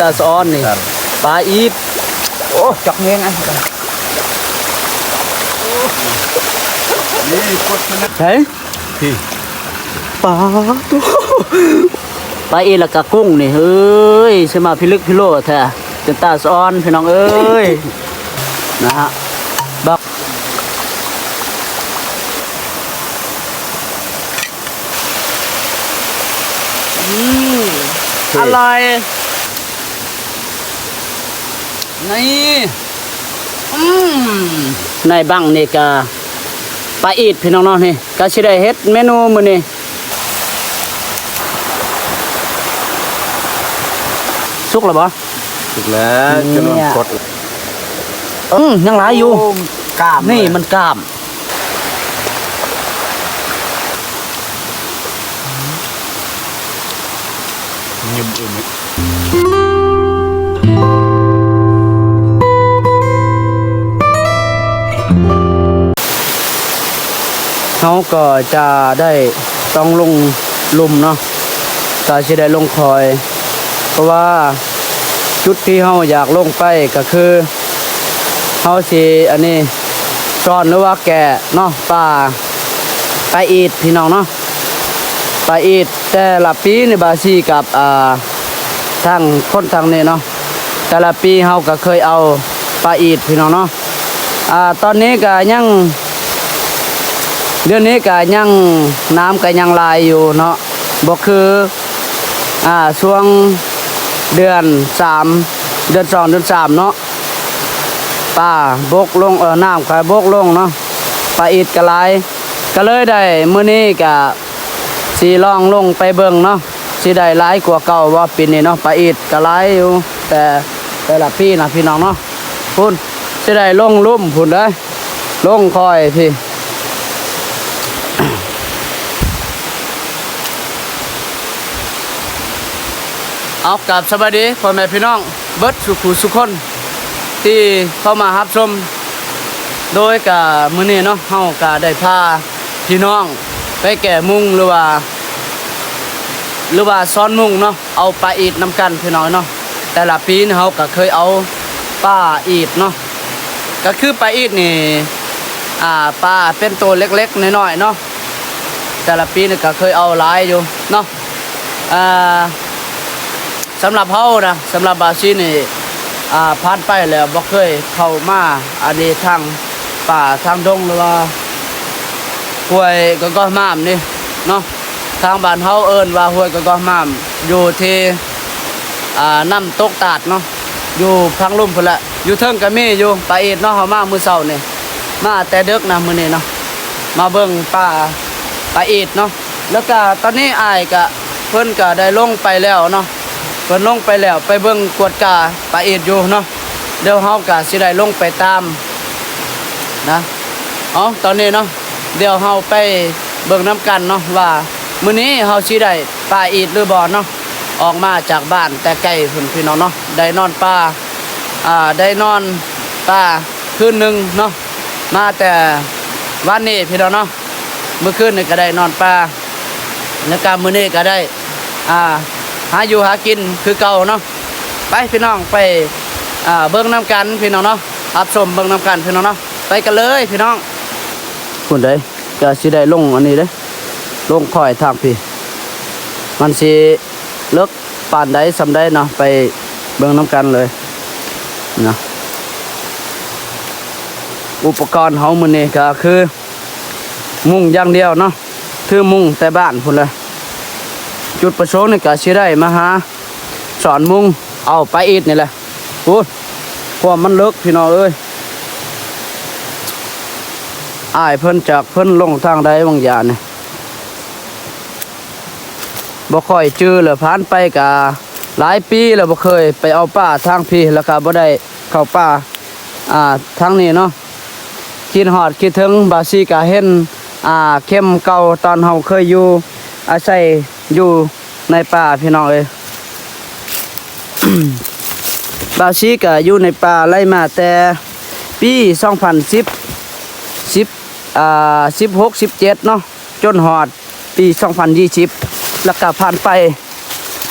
ຕາສະອອນນີ້ ປາອີດ ໂອ້ ຈັກແຮງອ່ະ ນີ້ກົດຊະນະ ໃສ ພີ້ ປາໂທ້ ປາອີດແລ້ວກະກຸ້ງນີ້ ເອີຍ ຊິມາພິລຶກພິໂລແທ້ ເປັນຕາສະອອນພີ່ນ້ອງເອີຍ ນະຮະ ບັກ ອືມ ອະລ່ອຍ ນີ້ ອືມ ໃນບັ້ງນີ້ກະປາອີດພີ່ນ້ອງເນາະ ນີ້ກະຊິໄດ້ເຮັດເມນູມື້ນີ້ ສຸກແລ້ວບໍ່? ສຸກແລ້ວ ຈົນມັນກົດ ອືມ ຍັງຫຼາຍຢູ່ ໂອ້ ມັນກ້າມ ນີ້ ເລີຍ ມັນກ້າມ. ເຮົາກໍຈະໄດ້ຕ້ອງລົງລຸ່ມເນາະ ກໍຊິໄດ້ລົງຄອຍ ເພາະວ່າຈຸດທີ່ເຮົາຢາກລົງໄປກໍຄື ເຮົາຊິອັນນີ້ ຊ້ອນ ຫຼືວ່າແກະເນາະ ປາ ປາອີດພີ່ນ້ອງເນາະ ປາອີດ ແຕ່ລະປີນີ້ ບາຊີກັບ ອ່າ ທາງຄົນທາງນີ້ເນາະ ແຕ່ລະປີເຮົາກໍເຄີຍເອົາປາອີດພີ່ນ້ອງເນາະ ອ່າ ຕອນນີ້ກໍຍັງ ດຽວນີ້ກໍຍັງ ນ້ຳກໍຍັງຫຼາຍຢູ່ເນາະ ບໍ່ຄື ອ່າ ຊ່ວງເດືອນສາມ ເດືອນສອງ ເດືອນສາມເນາະ ປາບົກລົງ ເອີ ນ້ຳກໍບົກລົງເນາະ ປາອີດກໍຫຼາຍ ກໍເລີຍໄດ້ ມື້ນີ້ກໍຊິລອງລົງໄປເບິ່ງເນາະ ຊິໄດ້ຫຼາຍກວ່າເກົ່າບໍ່ປີນີ້ເນາະ ປາອີດກໍຫຼາຍຢູ່ ແຕ່ ແຕ່ລະປີນະພີ່ນ້ອງເນາະ ພຸ້ນ ຊິໄດ້ລົງລຸ່ມພຸ້ນເດີ ລົງຄອຍພີ້ ເອົາ ກາບສະບາຍດີພໍ່ແມ່ພີ່ນ້ອງເບິດສູ່ຜູ້ສູ່ຄົນ ທີ່ເຂົ້າມາຮັບຊົມ ໂດຍກະມື້ນີ້ເນາະ ເຮົາກະໄດ້ພາພີ່ນ້ອງໄປແກະມຸງ ຫຼືວ່າ ຫຼືວ່າຊ້ອນມຸງເນາະ ເອົາປາອີດນຳກັນພີ່ນ້ອງເນາະ ແຕ່ລະປີນີ້ເຮົາກະເຄີຍເອົາປາອີດເນາະ ກະຄືປາອີດນີ້ ອ່າ ປາເປັນໂຕເລັກໆນ້ອຍໆເນາະ ແຕ່ລະປີນີ້ກະເຄີຍເອົາຫຼາຍຢູ່ເນາະ ອ່າ ສຳລັບເຮົານະ ສຳລັບບາຊີນີ້ ອ່າ ຜ່ານໄປແລ້ວບໍ່ເຄີຍເຂົ້າມາ ອັນນີ້ທາງປ່າທາງດົງ ຫຼືວ່າຫ້ວຍກະກອກໝາມນີ້ເນາະ ທາງບ້ານເຮົາເອີ້ນວ່າຫ້ວຍກະກອກໝາມ ຢູ່ທີ່ ອ່າ ນ້ຳຕົກຕາດເນາະ ຢູ່ທາງລຸ່ມພຸ້ນແຫຼະ ຢູ່ເທິງກະມີຢູ່ ປາອີດເນາະ ເຮົາມາມື້ເຊົ້ານີ້ ມາແຕ່ເດິກນະມື້ນີ້ເນາະ ມາເບິ່ງປາ ປາອີດເນາະ ແລ້ວກະຕອນນີ້ອ້າຍກະ ເພິ່ນກະໄດ້ລົງໄປແລ້ວເນາະ ເພິ່ນລົງໄປແລ້ວ ໄປເບິ່ງກວດກາປາອີດຢູ່ເນາະ ດຽວເຮົາກະຊິໄດ້ລົງໄປຕາມນະ ເອົາ ຕອນນີ້ເນາະ ດຽວເຮົາໄປເບິ່ງນຳກັນເນາະ ວ່າມື້ນີ້ເຮົາຊິໄດ້ປາອີດຫຼືບໍ່ເນາະ ອອກມາຈາກບ້ານແຕ່ໄກພຸ້ນພີ່ນ້ອງເນາະ ໄດ້ນອນປ່າ ອ່າ ໄດ້ນອນປ່າຄືນໜຶ່ງເນາະ ມາແຕ່ວານນີ້ພີ່ນ້ອງເນາະ ມື້ຄືນນີ້ກະໄດ້ນອນປ່າ ແລ້ວກະມື້ນີ້ກະໄດ້ ອ່າ ຫາຢູ່ຫາກິນຄືເກົ່າເນາະ ໄປພີ່ນ້ອງ ໄປ ອ່າ ເບິ່ງນຳກັນພີ່ນ້ອງເນາະ ຮັບຊົມເບິ່ງນຳກັນພີ່ນ້ອງເນາະ ໄປກັນເລີຍພີ່ນ້ອງ ພຸ້ນເດ້ ກະຊິໄດ້ລົງອັນນີ້ເດ້ ລົງຄອຍທາງພີ້ ມັນຊິເລິກປານໃດສ່ຳໃດເນາະ ໄປເບິ່ງນຳກັນເລີຍນະ ອຸປະກອນເຮົາມື້ນີ້ກະຄື ມຸງຢ່າງດຽວເນາະ ຖືມຸງແຕ່ບ້ານພຸ້ນແຫຼະ ຈຸດປະສົງນີ້ກະຊິໄດ້ມາຫາຊ້ອນມຸງ ເອົາປາອີດນີ້ແຫຼະ ໂອ້ ຄວາມມັນເລິກພີ່ນ້ອງເອີຍ ອ້າຍເພິ່ນຈັກເພິ່ນລົງທາງໃດບາງຢ່າງນີ້ ບໍ່ຄ່ອຍຈື່ແລ້ວ ຜ່ານໄປກະຫຼາຍປີແລ້ວ ບໍ່ເຄີຍໄປເອົາປາທາງພີ້ ແລ້ວກະບໍ່ໄດ້ເຂົ້າປ່າ ອ່າ ທາງນີ້ເນາະ ຄິດຮອດຄິດເຖິງ ບາຊີກະເຫັນ ອ່າ ເຂັມເກົ່າຕອນເຮົາເຄີຍຢູ່ອາໄສຢູ່ໃນປ່າພີ່ນ້ອງເອີຍ ບາຊີກະຢູ່ໃນປ່າໄລ່ມາແຕ່ປີສອງພັນສິບ ສິບ ອ່າ ສິບຫົກ ສິບເຈັດເນາະ ຈົນຮອດປີສອງພັນຊາວ ແລ້ວກະຜ່ານໄປ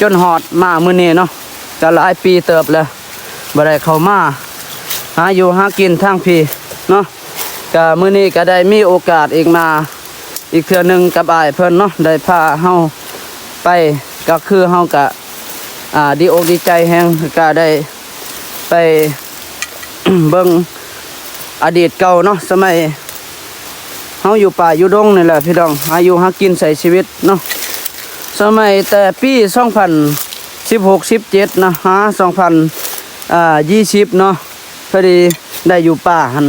ຈົນຮອດມາມື້ນີ້ເນາະ ກໍຫຼາຍປີເຕີບແລ້ວ ບໍ່ໄດ້ເຂົ້າມາຫາຢູ່ຫາກິນທາງພີ້ເນາະ. ກໍມື້ນີ້ກໍໄດ້ມີໂອກາດອີກມາອີກເທື່ອໜຶ່ງກັບອ້າຍເພິ່ນເນາະ ໄດ້ພາເຮົາໄປ ກໍຄືເຮົາກໍ ອ່າ ດີອົກດີໃຈແຮງ ກໍໄດ້ໄປເບິ່ງອະດີດເກົ່າເນາະ ສະໄໝເຮົາຢູ່ປ່າຢູ່ດົງນີ້ແຫຼະພີ່ນ້ອງ ຫາຢູ່ຫາກິນໃຊ້ຊີວິດເນາະ. ສະໄໝແຕ່ປີສອງພັນສິບຫົກ ສິບເຈັດນະ ຫາສອງພັນ ອ່າ ຊາວເນາະ ພໍດີໄດ້ຢູ່ປ່າຫັ້ນ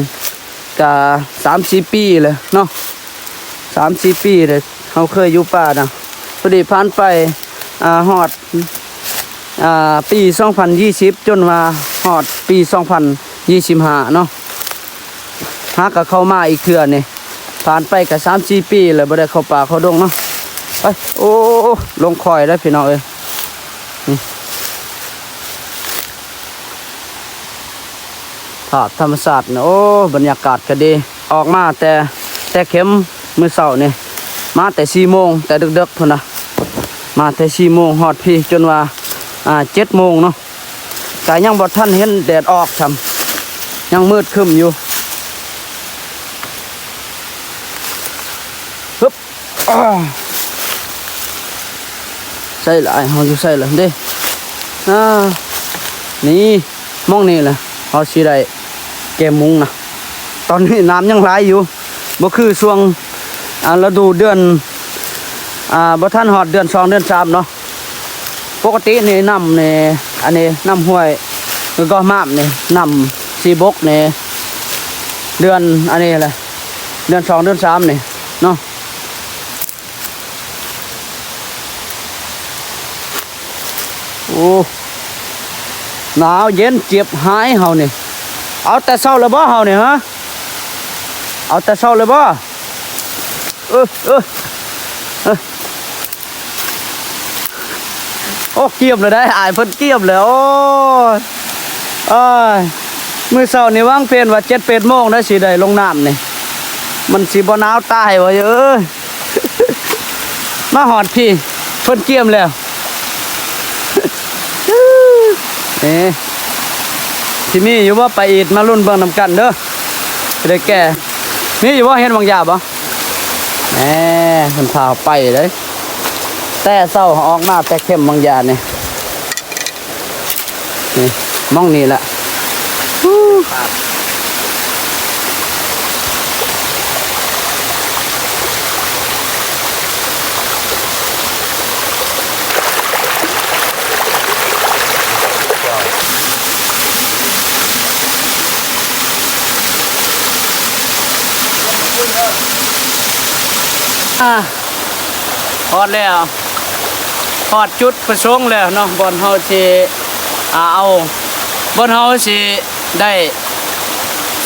ກະສາມສີ່ປີແລ້ວເນາະ ສາມສີ່ປີແລ້ວ ເຮົາເຄີຍຢູ່ປ່ານະ. ພໍດີຜ່ານໄປ ອ່າ ຮອດ ອ່າ ປີສອງພັນຊາວ ຈົນວ່າຮອດປີສອງພັນຊາວຫ້າເນາະ ຫາກໍເຂົ້າມາອີກເທື່ອນີ້ ຜ່ານໄປກໍສາມສີ່ປີແລ້ວ ບໍ່ໄດ້ເຂົ້າປ່າເຂົ້າດົງເນາະ. ໄປ ໂອ້ ລົງຄອຍແລ້ວພີ່ນ້ອງເອີຍ. ນີ້ ພາບທຳມະຊາດນະ ໂອ້ ບັນຍາກາດກໍດີ. ອອກມາແຕ່ ແຕ່ເຂັມມື້ເຊົ້ານີ້ ມາແຕ່ສີ່ໂມງ ແຕ່ເດິກໆ ພຸ້ນນະ ມາແຕ່ສີ່ໂມງ ຮອດພີ້ຈົນວ່າ ອ່າ ເຈັດໂມງເນາະ ກໍຍັງບໍ່ທັນເຫັນແດດອອກຊ້ຳ ຍັງມືດຄຶ້ມຢູ່. ຮຶບ ອາ ໃສ່ຫຼາຍ ເຮົາຢູ່ໃສ່ລະເດ້. ອ່າ ນີ້ ໝ່ອງນີ້ລະ ເຮົາຊິໄດ້ແກ້ມຸງນະ. ຕອນນີ້ນ້ຳຍັງຫຼາຍຢູ່ ບໍ່ຄືຊ່ວງ ອ່າ ລະດູເດືອນ ອ່າ ບໍ່ທັນຮອດເດືອນສອງເດືອນສາມເນາະ. ປົກກະຕິນີ້ນ້ຳນີ້ ອັນນີ້ນ້ຳຫ້ວຍກໍມາບນີ້ ນ້ຳສີບົກນີ້ ເດືອນອັນນີ້ແຫຼະ ເດືອນສອງເດືອນສາມນີ້ເນາະ. ໂອ້ ໜາວເຢັນເຈັບຫາຍເຮົານີ້. ເອົາແຕ່ເຊົ້າແລ້ວບໍ່ເຮົານີ້ ຮະ? ເອົາແຕ່ເຊົ້າແລ້ວບໍ່? ເອີ ເອີ ເອີ ໂອ້ ກຽມແລ້ວໄດ໋ ອ້າຍເພິ່ນກຽມແລ້ວ. ໂອ້ຍ ໂອ້ຍ ມື້ເຊົ້ານີ້ວາງແຜນວ່າເຈັດແປດໂມງໄດ໋ ຊິໄດ້ລົງນ້ຳນີ້ ມັນຊິບໍ່ໜາວຕາຍບໍ່ເອີຍ. ມາຮອດພີ້ ເພິ່ນກຽມແລ້ວ. ເອີ ຊິມີຢູ່ບໍ່ປາອີດ ມາລຸ້ນເບິ່ງນຳກັນເດີ. ຊິໄດ້ແກ່ ມີຢູ່ບໍ່ ເຫັນບາງຢ່າງບໍ່? ແໝ ເພິ່ນພາໄປເດ້ ແຕ່ເຊົ້າອອກມາແຕ່ເຂັມບາງຢ່າງນີ້. ນີ້ ໝ່ອງນີ້ແຫຼະ. ອ່າ ຮອດແລ້ວ ຮອດຈຸດປະສົງແລ້ວເນາະ ບ່ອນເຮົາຊິ ອ່າ ເອົາ ບ່ອນເຮົາຊິໄດ້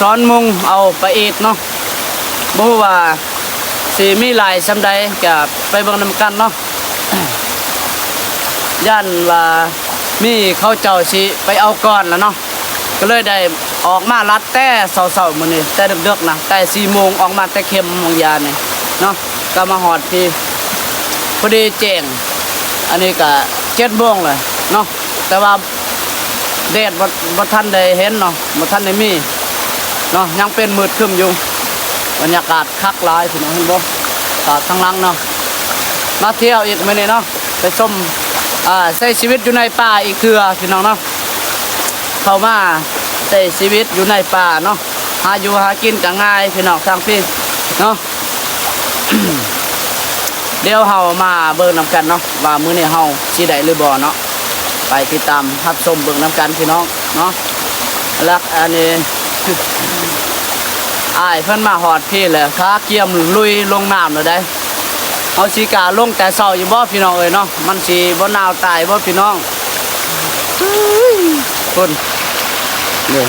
ສອນມຸງເອົາປາອີດເນາະ. ບໍ່ຮູ້ວ່າຊິມີຫຼາຍສ່ຳໃດ ກະໄປເບິ່ງນຳກັນເນາະ. ຢ້ານວ່າມີເຂົາເຈົ້າຊິໄປເອົາກ່ອນລະເນາະ ກໍເລີຍໄດ້ອອກມາລັດແຕ່ເຊົ້າໆ ມື້ນີ້ ແຕ່ເດິກໆ ນະ ແຕ່ສີ່ໂມງ ອອກມາແຕ່ເຂັມບາງຢ່າງນີ້ເນາະ ກໍມາຮອດພີ້ ພໍດີແຈ້ງ ອັນນີ້ກໍເຈັດໂມງແລ້ວເນາະ ແຕ່ວ່າແດດບໍ່ ບໍ່ທັນໄດ້ເຫັນເນາະ ບໍ່ທັນໄດ້ມີເນາະ ຍັງເປັນມືດຄຶ້ມຢູ່. ບັນຍາກາດຄັກຫຼາຍພີ່ນ້ອງ ເຫັນບໍ່ ຕາດທາງຫຼັງເນາະ. ມາທ່ຽວອີກມື້ນີ້ເນາະ ໄປຊົມ ອ່າ ໃຊ້ຊີວິດຢູ່ໃນປ່າອີກເທື່ອພີ່ນ້ອງເນາະ ເຂົ້າມາໃຊ້ຊີວິດຢູ່ໃນປ່າເນາະ ຫາຢູ່ຫາກິນກໍງ່າຍພີ່ນ້ອງ ທາງພີ້ເນາະ. ດຽວເຮົາມາເບິ່ງນຳກັນເນາະ ວ່າມື້ນີ້ເຮົາຊິໄດ້ຫຼືບໍ່ເນາະ ໄປຕິດຕາມຮັບຊົມເບິ່ງນຳກັນພີ່ນ້ອງເນາະ. ຫຼັກອັນນີ້ ອ້າຍເພິ່ນມາຮອດພີ້ແລ້ວ ພາກຽມລຸຍລົງນ້ຳແລ້ວໃດ໋. ເຮົາຊິກ້າລົງແຕ່ເຊົ້າຢູ່ບໍ່ພີ່ນ້ອງເອີຍເນາະ ມັນຊິບໍ່ໜາວຕາຍບໍ່ພີ່ນ້ອງ? ພຸ້ນ ນີ້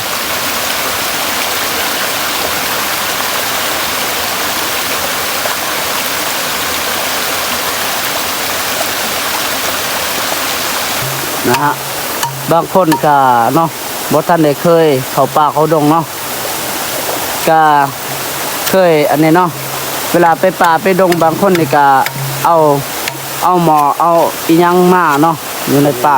ນະຮະ ບາງຄົນກະເນາະ ບໍ່ທັນໄດ້ເຄີຍເຂົ້າປ່າເຂົ້າດົງເນາະ ກະເຄີຍອັນນີ້ເນາະ ເວລາໄປປ່າໄປດົງ ບາງຄົນນີ້ກະເອົາ ເອົາໝໍ້ເອົາອີ່ຫຍັງມາເນາະ ຢູ່ໃນປ່າ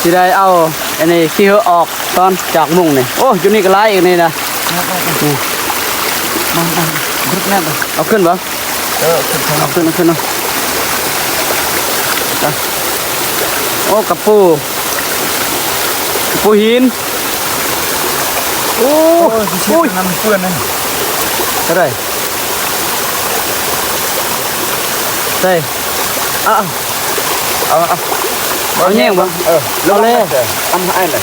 ຊິໄດ້ເອົາອັນນີ້ຂີ້ເຫື່ອອອກຕອນຈາກມຸງນີ້. ໂອ້ ຢູ່ນີ້ກໍຫຼາຍອີກນີ້ນະ. ອືມ ມາ ມາ ເອົາຂຶ້ນບໍ່? ເອີ ເອົາຂຶ້ນ ເອົາຂຶ້ນ ເອົາຂຶ້ນເນາະ. ໄປ ໂອ້ ກະປູ ກະປູຫີນ. ໂອ້ ໂອ້ຍ ໂອ້ຍ ມັນເປື້ອນນະ. ເທົ່າໃດ? ໃສ່ ເອົາ ເອົາ ເອົາ ເອົາແຍງບໍ່? ເອີ ເອົາເລີຍ ເອົາໃຫ້ອ້າຍເລີຍ.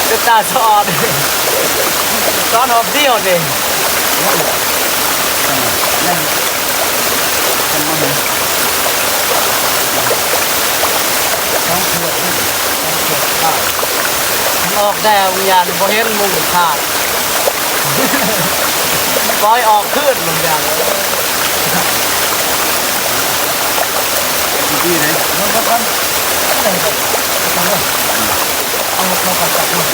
ເປັນຕາສອນ ສອນຮອບດຽວເດ້. ມັນອອກແດ່ວິນຍານ ບໍ່ເຫັນມຸງຂາດ ປ່ອຍອອກຄືນວິນຍານ. ດີໆ ເອົາມາກ່ອນ ເອົາມາກ່ອນ ຈັບມາ.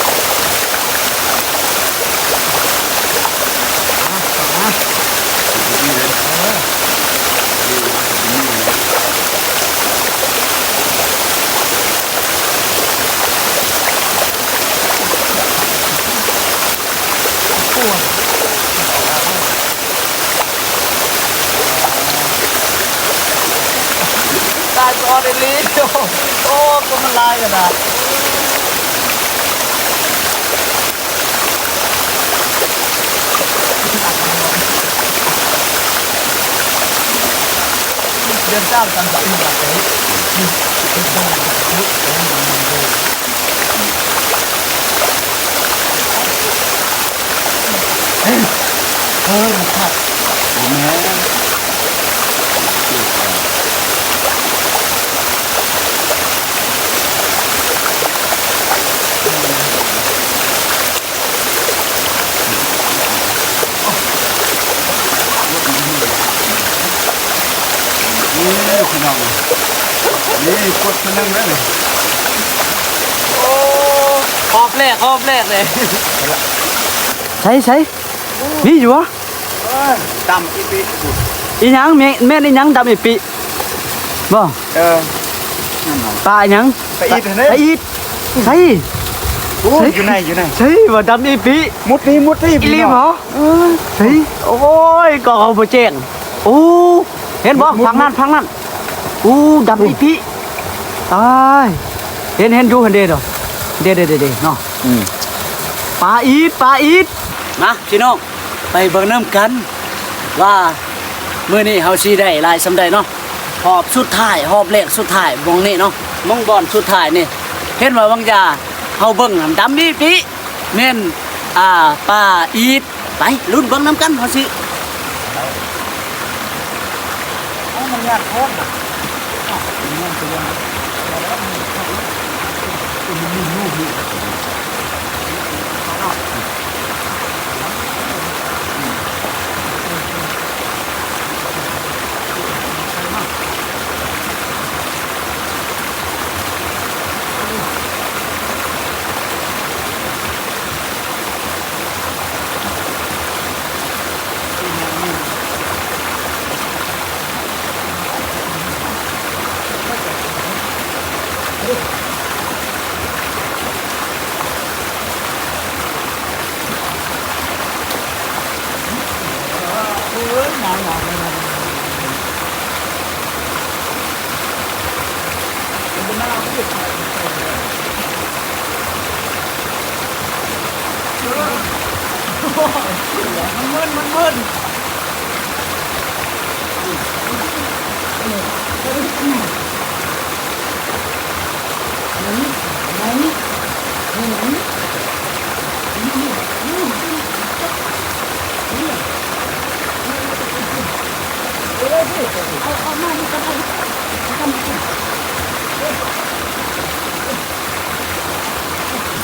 ຕາຍສອນອີ່ຫຼີ. ໂອ້ ຄົນມັນຫຼາຍຂະໜາດ. ເດືອນສາມ ສາມສິບສີ່ ບາດເດ້. ເອີ ມັນຂາດ ບໍ່ແມ່ນ. ນີ້ພີ່ນ້ອງ ນີ້ກົດເທື່ອໜຶ່ງເດີນີ້. ໂອ້ ຮອບແລກ ຮອບແລກເລີຍ. ໃສ ໃສ ມີຢູ່ຫວາ? ເອີ ດຳອີ່ປິ. ອີ່ຫຍັງ? ແມ່ນ ແມ່ນອີ່ຫຍັງ ດຳອີ່ປິບໍ່? ເອີ ນັ້ນເນາະ ປາອີ່ຫຍັງ? ປາອີດຫັ້ນເດ້ ປາອີດ. ໃສ? ໂອ້ຍ ໃສ? ຢູ່ໃນ ຢູ່ໃນ ໃສວ່າດຳອີ່ປິ? ມຸດນີ້ ມຸດນີ້ ອີ່ຫຼີບໍ່? ເອີ ໃສ? ໂອ້ຍ ກໍເຮົາບໍ່ແຈ້ງ. ໂອ້ ເຫັນບໍ່? ຝັ່ງນັ້ນ ຝັ່ງນັ້ນ. ໂອ້ ດຳອີ່ປິ. ຕາຍ ເຫັນ ເຫັນຢູ່ຫັ້ນເດ້ເນາະ. ເດ້ ເດ້ ເດ້ເນາະ. ອືມ ປາອີດ ປາອີດ. ມາ ພີ່ນ້ອງ ໄປເບິ່ງນຳກັນວ່າມື້ນີ້ເຮົາຊິໄດ້ຫຼາຍສ່ຳໃດເນາະ. ຮອບສຸດທ້າຍ ຮອບແລກສຸດທ້າຍ ໝ່ອງນີ້ເນາະ ໝ່ອງບ່ອນສຸດທ້າຍນີ້. ເຫັນວ່າຫວ່າງຢາເຮົາເບິ່ງຫັ້ນ ດຳອີ່ປິ ແມ່ນ ອ່າ ປາອີດ. ໄປລຸ້ນເບິ່ງນຳກັນ ເຮົາຊິ ເອົາ ມັນຍາກໂພດ. ມັນມຶນ ມັນມຶນ.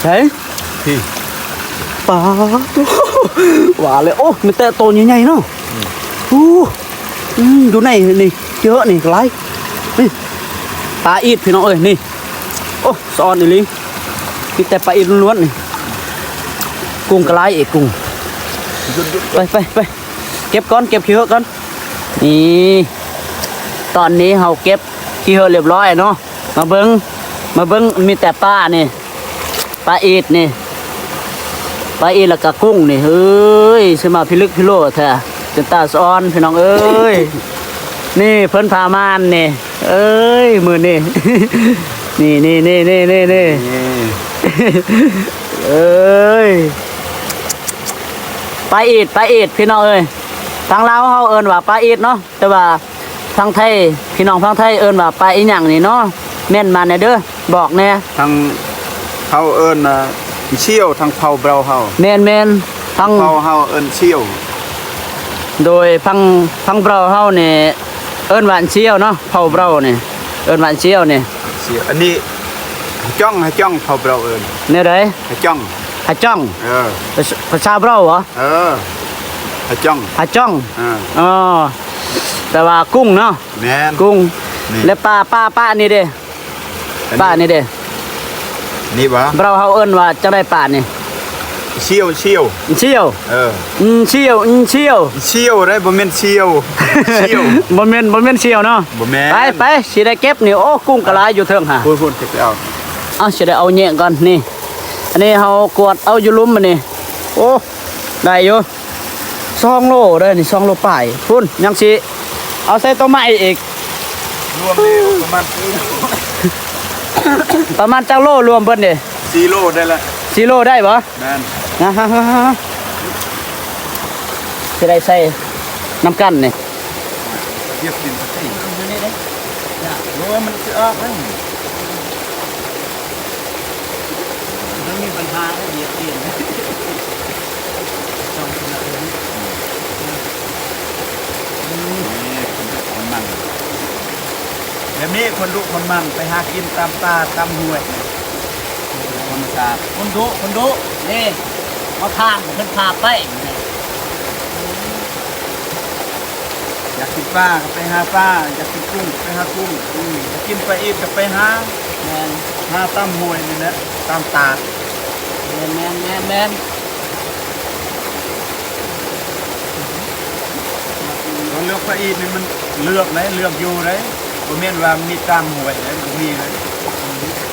ໃສ? ພີ້ ປາໂທ້ ວ່າແລ້ວ. ໂອ້ ມີແຕ່ໂຕໃຫຍ່ໆເນາະ. ອືມ ໂອ້ ອືມ ຢູ່ໃນນີ້ເຈີນີ້ຫຼາຍ. ນີ້ ປາອີດ ພີ່ນ້ອງເອີຍ ນີ້. ໂອ້ ສະອອນອີ່ຫຼີ ມີແຕ່ປາອີດລ້ວນໆນີ້. ກຸ້ງກໍຫຼາຍອີກ ກຸ້ງ. ໄປ ໄປ ໄປ ເກັບກ່ອນ ເກັບຂີ້ເຫືອກ່ອນ. ນີ້ ຕອນນີ້ເຮົາເກັບ ຂີ້ເຫີລຽບຮ້ອຍເນາະ. ມາເບິ່ງ ມາເບິ່ງ ມີແຕ່ປານີ້ ປາອີດນີ້ ປາອີດ ແລ້ວກະກຸ້ງນີ້. ເອີຍ ຊິມາພິລຶກພິໂລແທ້ ເປັນຕາສະອອນ ພີ່ນ້ອງເອີຍ. ນີ້ເພິ່ນພາມານນີ້ ເອີຍ ມື້ນີ້ ນີ້ ນີ້ ນີ້ ນີ້ ນີ້ ນີ້ ນີ້ ເອີຍ ປາອີດ ປາອີດ ພີ່ນ້ອງເອີຍ. ທາງລາວເຮົາເອີ້ນວ່າປາອີດເນາະ ແຕ່ວ່າທາງໄທ ພີ່ນ້ອງຝັ່ງໄທເອີ້ນວ່າປາອີ່ຫຍັງນີ້ເນາະ ເມັ້ນມາແດ່ເດີ ບອກແດ່. ທາງເຮົາເອີ້ນ ເອີ ສ່ຽວ ທາງເຜົ່າເບົາເຮົາ. ແມ່ນໆ ທາງເຜົ່າເຮົາເອີ້ນສ່ຽວ. ໂດຍ ຝັ່ງ ຝັ່ງເບົາເຮົານີ້ເອີ້ນວ່າສ່ຽວເນາະ ເຜົ່າເບົານີ້ເອີ້ນວ່າສ່ຽວນີ້. ສ່ຽວ ອັນນີ້ຫາຈ່ອງ ຫາຈ່ອງ ເຜົ່າເບົາເອີ້ນ. ແນວໃດ? ຫາຈ່ອງ. ຫາຈ່ອງ. ເອີ ພາສາ ພາສາເບົາບໍ? ເອີ ຫາຈ່ອງ ຫາຈ່ອງ. ເອີ ອໍ ແປວ່າກຸ້ງເນາະ. ແມ່ນ ກຸ້ງ. ນີ້ ແລະປາ ປາ ປານີ້ເດ? ອັນນີ້ ປານີ້ເດ? ນີ້ບໍ? ເຮົາ ເຮົາເອີ້ນວ່າຈັ່ງໃດປານີ້? ສ່ຽວ ສ່ຽວ ສ່ຽວ. ເອີ ອືມ ສ່ຽວ ອືມ ສ່ຽວ ສ່ຽວເດ້ ບໍ່ແມ່ນສ່ຽວ ສ່ຽວ. ບໍ່ແມ່ນ ບໍ່ແມ່ນສ່ຽວເນາະ. ບໍ່ແມ່ນ. ໄປ ໄປ ຊິໄດ້ເກັບນີ້. ໂອ້ ກຸ້ງກະຫຼາຍຢູ່ເທິງຫາ. ພຸ້ນ ພຸ້ນ ເກັບໄປເອົາ. ເອົາ ຊິໄດ້ເອົາແຍກກ່ອນນີ້. ອັນນີ້ເຮົາກວດເອົາຢູ່ລຸ່ມອັນນີ້. ໂອ້ ໄດ້ຢູ່ ສອງໂລເດີນີ້ ສອງໂລປາຍ. ພຸ້ນ ຍັງຊິເອົາໃສ່ໂຕໃໝ່ອີກ. ລວມນີ້ປະມານ ປະມານຈັກໂລລວມເບິດນີ້? ສີ່ໂລໄດ້ລະ. ສີ່ໂລໄດ້ບໍ່? ແມ່ນ. ນະ ຊິໄດ້ໃສ່ນຳກັນນີ້. ຮຽບດິນປະຕິ ໂອ້ຍ ມັນຊິອອກເດ້. ມັນມີບັນຫາເດ້ ຫຽບຕີນ. ນີ້ ຄົນດຸຄົນມັນ ແບບນີ້ ຄົນດຸຄົນມັນ ໄປຫາກິນຕາມປ່າຕາມຫ້ວຍ ທຳມະຊາດ. ຄົນດຸ ຄົນດຸ ນີ້ ມາຂ້າງເພິ່ນພາໄປ. ຢາກກິນປາກໍໄປຫາປາ ຢາກກິນກຸ້ງກໍໄປຫາກຸ້ງ. ອືມ ຢາກກິນປາອີດກໍໄປຫາ. ແມ່ນ. ຫາຕາມຫ້ວຍນີ້ແຫຼະ ຕາມຕາດ. ແມ່ນໆໆໆ. ເຮົາເລືອກປາອີດນີ້ ມັນເລືອກໄດ໋ ເລືອກຢູ່ໄດ໋. ບໍ່ແມ່ນວ່າມີຕາມຫ້ວຍເດ້ ບໍ່ມີເດ້.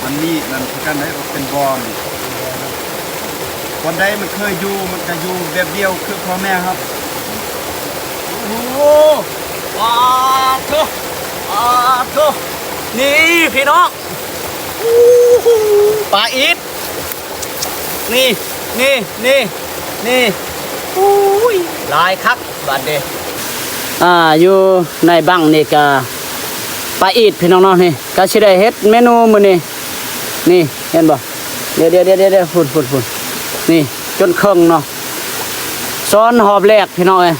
ມັນມີນັ້ນຄືກັນເດ້ ເປັນບ່ອນ. ບ່ອນໃດມັນເຄີຍຢູ່ ມັນກະຢູ່ແບບດຽວຄືພໍ່ແມ່ເຮົາ. ໂອ້ໂຫ ປາດໂທ້ ປາດໂທ້. ນີ້ພີ່ນ້ອງ ໂອ້ໂຫ ປາອີດ. ນີ້ ນີ້ ນີ້ ນີ້ ໂອ້ຍ ຫຼາຍຄັກບາດນີ້. ອ່າ ຢູ່ໃນບັ້ງນີ້ກະປາອີດ ພີ່ນ້ອງເນາະ. ນີ້ກະຊິໄດ້ເຮັດເມນູມື້ນີ້. ນີ້ ເຫັນບໍ່? ດຽວ ດຽວ ດຽວ ດຽວ ພຸ້ນ ພຸ້ນ ພຸ້ນ. ນີ້ ຈົນເຄິ່ງເນາະ. ຊ້ອນຮອບແລກ ພີ່ນ້ອງເອີຍ.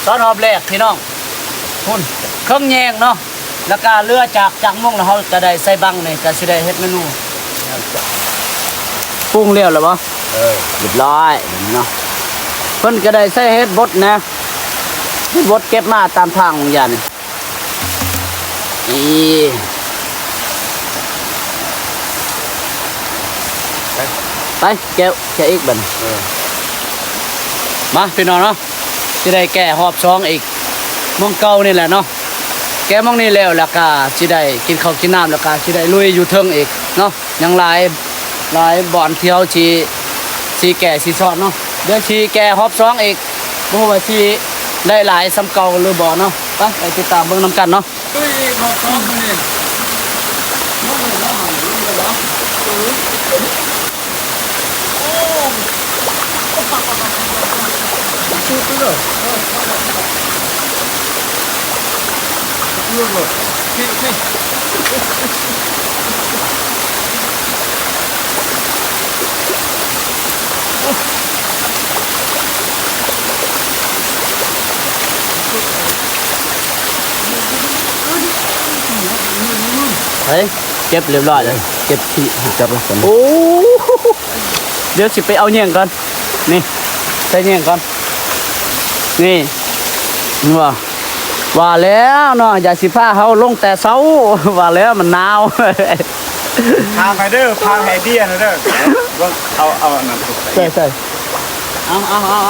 ຕອນຮອບແລກພີ່ນ້ອງ ພຸ້ນ ເຄິ່ງແຍງເນາະ. ແລ້ວກະເຫຼືອຈາກຈັກໂມງແລ້ວ ເຮົາກະໄດ້ໃສ່ບັ້ງນີ້ ກະຊິໄດ້ເຮັດເມນູ. ປຸງແລ້ວລະບໍ່? ເອີ ຮຽບຮ້ອຍເນາະ. ເພິ່ນກະໄດ້ໃສ່ເຫັດບົດນະ ເຫັດບົດເກັບມາຕາມທາງຢ່າງນີ້. ອີ ໄປ ໄປ ແກະ ແກະອີກບັດນີ້. ເອີ ມາພີ່ນ້ອງເນາະ ຊິໄດ້ແກະຮອບສອງອີກ ໝ່ອງເກົ່ານີ້ແຫຼະເນາະ. ແກະໝ່ອງນີ້ແລ້ວ ແລ້ວກະຊິໄດ້ກິນເຂົ້າກິນນ້ຳ ແລ້ວກະຊິໄດ້ລຸຍຢູ່ເທິງອີກເນາະ. ຍັງຫຼາຍ ຫຼາຍບ່ອນທີ່ເຮົາຊິ ຊິແກະຊິຊອດເນາະ. ດຽວຊິແກະຮອບສອງອີກ ບໍ່ຮູ້ວ່າຊິໄດ້ຫຼາຍສ່ຳເກົ່າຫຼືບໍ່ເນາະ. ໄປ ໄປຕິດຕາມເບິ່ງນຳກັນເນາະ. ເຮັດ ເກັບຮຽບຮ້ອຍແລ້ວ ເກັບຂີ້ ຈັບລະກັນ. ໂອ້ ດຽວຊິໄປເອົາແຍງກ່ອນ ນີ້ ໃສ່ແຍງກ່ອນ. ນີ້ ເຫັນບໍ່? ວ່າແລ້ວເນາະ ຢາກຊິພາເຮົາລົງແຕ່ເຊົ້າ ວ່າແລ້ວມັນໜາວ. ພາໄປເດີ ພາໄປເດີ ເອົາ ເອົາອັນນັ້ນ ໃສ່ ໃສ່ ເອົາ ເອົາ ເອົາ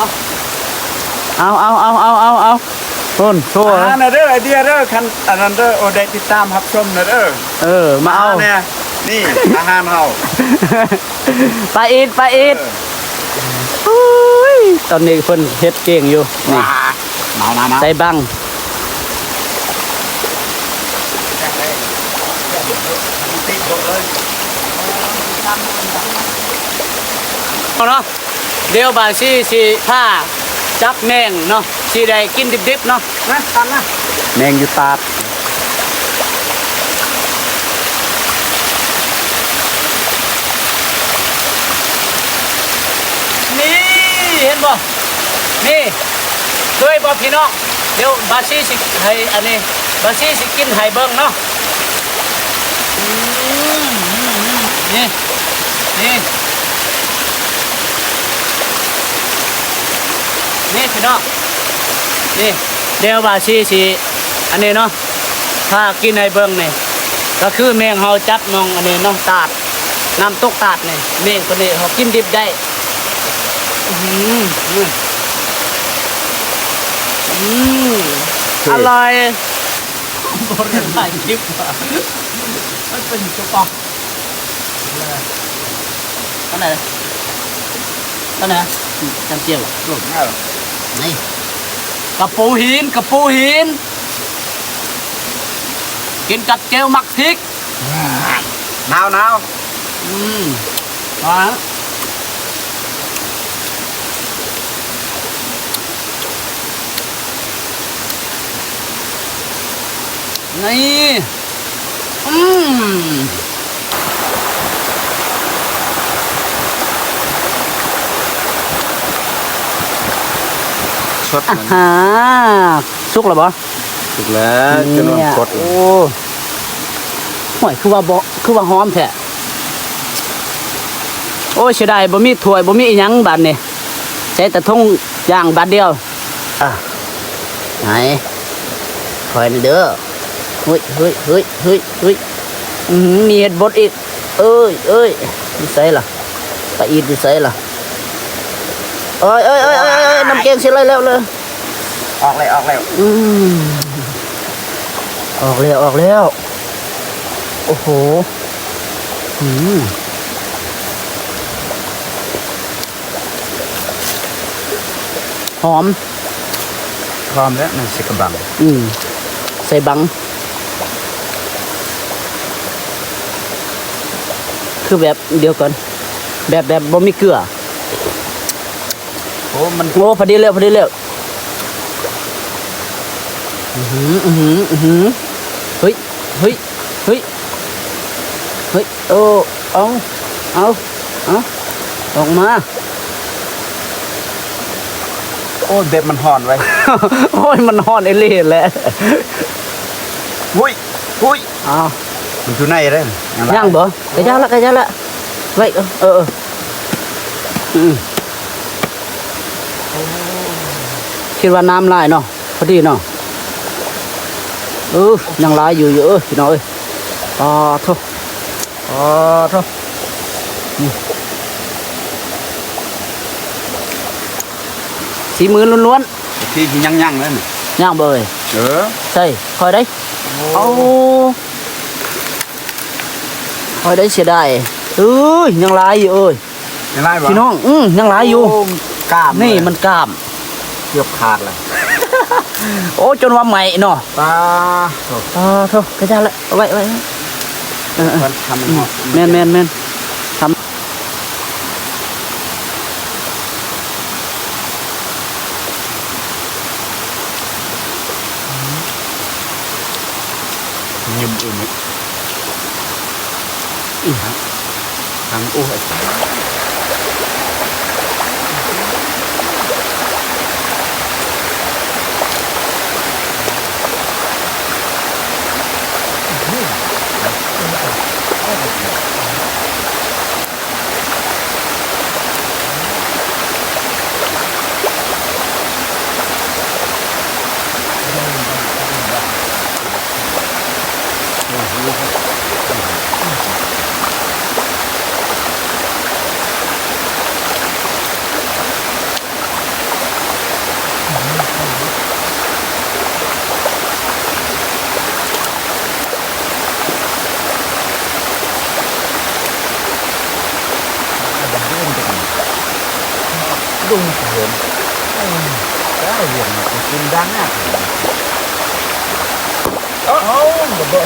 ເອົາ ເອົາ ເອົາ ເອົາ ເອົາ. ໂອ້ນ ໂຊ ອາຫານນະເດີ ໄອເດຍເດີ ຄັນອັນນັ້ນເດີ ໂອ້ ໄດ້ຕິດຕາມຮັບຊົມນະເດີ. ເອີ ມາເອົາ ມາແນ່ ນີ້ ອາຫານເຮົາ ປາອິດ ປາອິດ. ເອີ ໂອ້ຍ ຕອນນີ້ເພິ່ນເຮັດເກັ່ງຢູ່ ນີ້ ວ້າ ໜາວໆໆ ໃສ່ບັງ ເນາະ. ດຽວບ່າວຊີຊິພາຈັບແມງເນາະ ຊິໄດ້ກິນດິບໆເນາະ ນະ ຕາມມາ ແມງຢູ່ຕາດ ນີ້ ເຫັນບໍ່ ນີ້ ເຄີຍບໍ່ພີ່ນ້ອງ? ດຽວບ່າວຊີຊິໃຫ້ ອັນນີ້ ບ່າວຊີຊິກິນໃຫ້ເບິ່ງເນາະ. ອືມ ນີ້ ນີ້ ນີ້ພີ່ນ້ອງ ນີ້ ດຽວບ່າວຊີຊິ ອັນນີ້ເນາະ ພາກິນໃຫ້ເບິ່ງນີ້ ກໍຄືແມງເຮົາຈັບໜອງອັນນີ້ເນາະ ຕາດ ນ້ຳຕົກຕາດນີ້ ແມງຕົວນີ້ເຮົາກິນດິບໄດ້. ອືມ ອືມ ອືມ ອະລ່ອຍ. ບໍ່ໄດ້ຖ່າຍຄລິບວ່າ ມັນເປັນຕົວປອມ ອັນໃດ ອັນໃດ ຈຳຈຽວ ນີ້ ກະປູຫີນ ກະປູຫີນ ກິນກັບແຈ່ວໝາກພິກ ໜາວໆ ອືມ ຫວານ. ນີ້ ອືມ ສົດ ອາຫາ ສຸກແລ້ວບໍ່? ສຸກແລ້ວ ນີ້ ຈົນວ່າກົດ ໂອ້ ໂອ້ຍ ຄືວ່າບໍ່ ຄືວ່າຫອມແທ້. ໂອ້ຍ ເສຍດາຍ ບໍ່ມີຖ້ວຍ ບໍ່ມີອີ່ຫຍັງບາດນີ້ ໃຊ້ແຕ່ຖົງຢ່າງບາດດຽວ. ອ່ະ ໃຫ້ຂ້ອຍແດ່ເດີ ເຮີ້ຍ ເຮີ້ຍ ເຮີ້ຍ ເຮີ້ຍ ເຮີ້ຍ ອື ມີເຫັດບົດອີກ ເອີຍ ເອີຍ ຢູ່ໃສລະ ປາອີດຢູ່ໃສລະ ເອີຍ ເອີຍ ເອີຍ ເອີຍ ເອີຍ ນ້ຳແກງຊິໄຫຼແລ້ວເລີຍ ອອກແລ້ວ ອອກແລ້ວ ອື ອອກແລ້ວ ອອກແລ້ວ ໂອ້ໂຫ ອື. ຫອມ ຫອມແລ້ວນະ ໃສ່ກະບັງ ອືມ ໃສ່ບັງ ຄືແບບ ດຽວກ່ອນ ແບບ ແບບບໍ່ມີເກືອ ໂອ້ ມັນ ໂອ້ ພໍດີແລ້ວ ພໍດີແລ້ວ ອືຫື ອືຫື ອືຫື ເຮີ້ຍ ເຮີ້ຍ ເຮີ້ຍ ເຮີ້ຍ ໂອ້ ເອົາ ເອົາ ເອົາ ອອກມາ ໂອ້ຍ ແບບມັນຮ້ອນເວີຍ ໂອ້ຍ ມັນຮ້ອນອີ່ຫຼີແຫຼະ ຫຸ້ຍ ຫຸ້ຍ ອ້າວ ມັນຢູ່ໃນເດ້ ຍັງບໍ່? ກະຢ່າລະ ກະຢ່າລະ ໄວ້ ເອີ ເອີ ເອີ ອືມ ຄິດວ່ານ້ຳຫຼາຍເນາະ ພໍດີເນາະ ເອີ ຍັງຫຼາຍຢູ່ ຢູ່ ເອີ ພີ່ນ້ອງເອີຍ ປາໂທ ປາໂທ ນີ້ ສີມືລ້ວນໆ ທີ່ຍັງໆນັ້ນ ຍັງບໍ່ເອີຍ ເອີ ໃສ່ ຄ່ອຍໄດ້ ໂອ້ ຄ່ອຍໄດ້ ເສຍດາຍ ເອີຍ ຍັງຫຼາຍຢູ່ເອີຍ ຍັງຫຼາຍບໍ່ ພີ່ນ້ອງ ອືມ ຍັງຫຼາຍຢູ່ ໂອ້ ກ້າມ ນີ້ ເລີຍ ມັນກ້າມ ເກືອບຂາດລະ ໂອ້ ຈົນວ່າໄໝ້ເນາະ ປາໂທ ປາໂທ ກະຢ່າລະ ເອົາໄວ້ ເອົາໄວ້ ເອີ ເອີ ແມ່ນ ແມ່ນ ແມ່ນ ຍຳອີກ ອີຫຍັງ ທັງ ໂອ້ຍ. ຕຸ້ມເຫັນ ເຈົ້າລຽນກິນດັງນະ ເອົາ ບໍ່